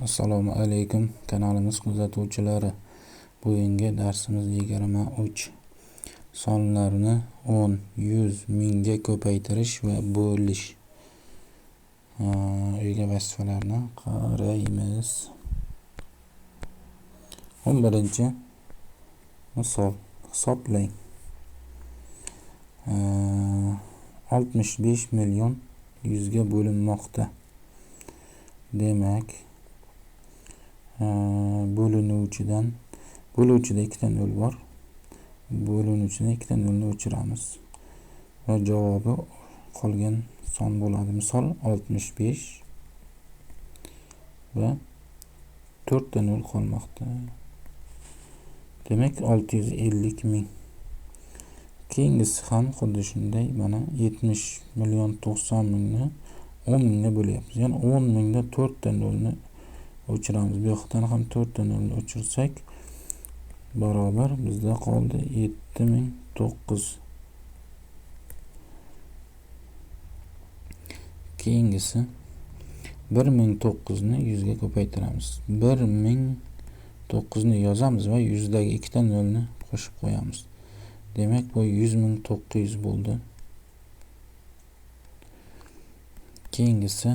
Assalomu alaykum, kanalimiz kuzatuvchilari. Bugungi darsimiz 23. Sonlarni 10, 100, mingga ko'paytirish va bo'lish. Uyga vazifalarni qaraymiz. 11 misol hisoblang. 65 million 100 ga bo'linmoqda. Demak, bo'linuvchidan bo'luvchida ikkita nol bor. Bo'linuvchidan ikkita nolni o'chiramiz va javobi qolgan son bo'ladi. Misol 65 va 4 ta nol qolmoqda. Demak, 650 ming. Keyingisi ham xuddi shunday, mana 70 million 90 mingni 10 mingga bo'lyapmiz. Ya'ni 10 mingda 4 ta nolni o'chiramiz. Bu yoqdan ham 4 ta nolni o'chirsak barobar bizda qoldi 7009. Keyingisi 1009 ni 100 ga ko'paytiramiz. 1009 ni yozamiz va 100 dagi ikkita nolni qo'shib qo'yamiz. Demak, bu 100.900 bo'ldi. Keyingisi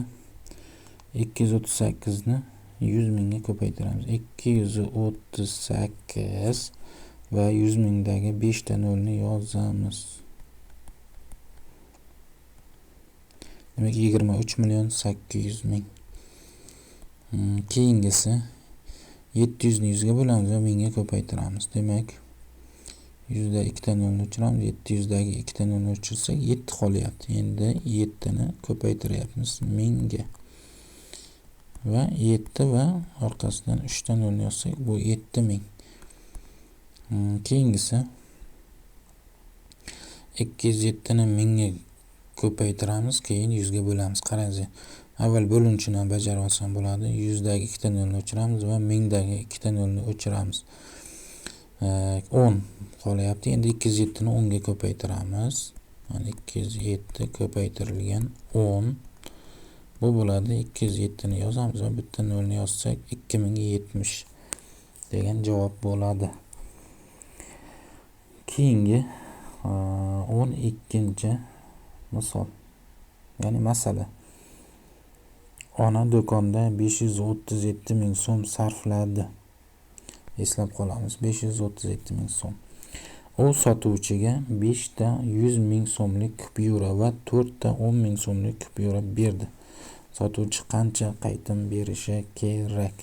238 ni 100 mingga ko'paytiramiz. 238 va 100 mingdagi 5 ta nolni yozamiz. Demak, 23 million 800 ming. Keyingisi 700 ni 100 ga bo'lamiz va mingga ko'paytiramiz. Demak, 100 da ikkita nolni o'chiramiz. 700 dagi ikkita nolni o'chirsak 7 qolyapti. Endi 7 ni ko'paytiryapmiz mingga. Va 7 va orqasidan 3 ta nolni yozsak bu 7000. Keyingisi 207 ni mingga ko'paytiramiz, keyin 100 ga bo'lamiz. Qarangız, avval bo'linuvchini bajarib olsam bo'ladi. 100 dagi ikkita nolni o'chiramiz va 1000 dagi ikkita nolni o'chiramiz. 10 qolyapti. Endi 207 ni 10 ga ko'paytiramiz. Mana 207 ko'paytirilgan 10. Bu bo'ladi 207 ni yozamiz va bitta nolni yozsak 2070 degan javob bo'ladi. Keyingi 12 misol, ya'ni masala. Ona do'konda 537 ming so'm sarfladi. Eslab qolamiz, 537 ming so'm. U sotuvchiga 5 ta 100 ming so'mlik kupyura va 4 ta 10 ming so'mlik kupyura berdi. Sotuvchi qancha qaytim berishi kerak?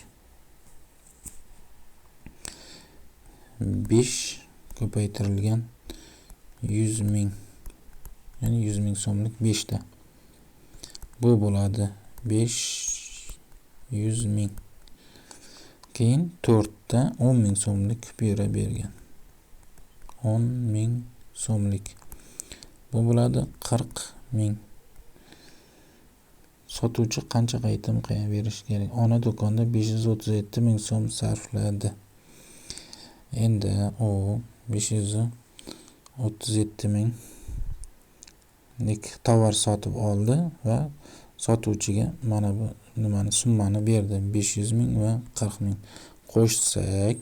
5 ko'paytirilgan 100 ming, ya'ni 100 ming so'mlik 5 ta. Bu bo'ladi 500 ming. Keyin 4 ta 10 ming so'mlik kupyura bergan. 10 ming so'mlik. Bu bo'ladi 40 ming. Sotuvchi qancha qaytim berishi kerak? Ona do'konda 537 ming so'm sarfladi. Endi u 537 minglik tovar sotib oldi va sotuvchiga mana bu nimani summani berdi. 500 ming va 40 ming qo'shsak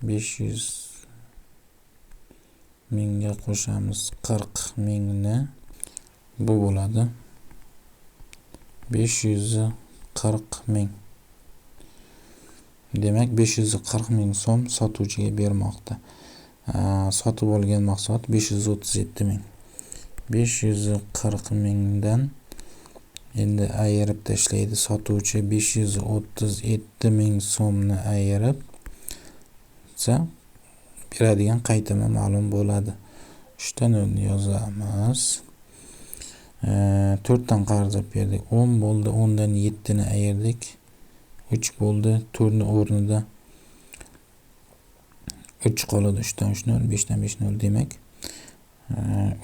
500 mingga qo'shamiz 40 mingni. Bu bo'ladi 540 ming. Demak, 540 ming so'm sotuvchiga bermoqda. Sotib olgan mahsulot 537 ming. 540 mingdan endi ayirib tashlaydi sotuvchi. 537 ming so'mni ayirib beradigan qaytimi ma'lum bo'ladi. 3 ta nolni yozamiz. 4 dan qarz berdik. 10 bo'ldi. 10 dan 7 ni ayirdik. 3 bo'ldi. 4 ni o'rnida 3 qoladi. 3 dan 3 0, 5 dan 5 0. Demak,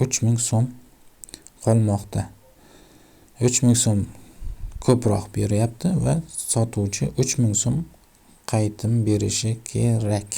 3000 so'm qolmoqda. 3000 so'm ko'proq beryapti va sotuvchi 3000 so'm qaytim berishi kerak.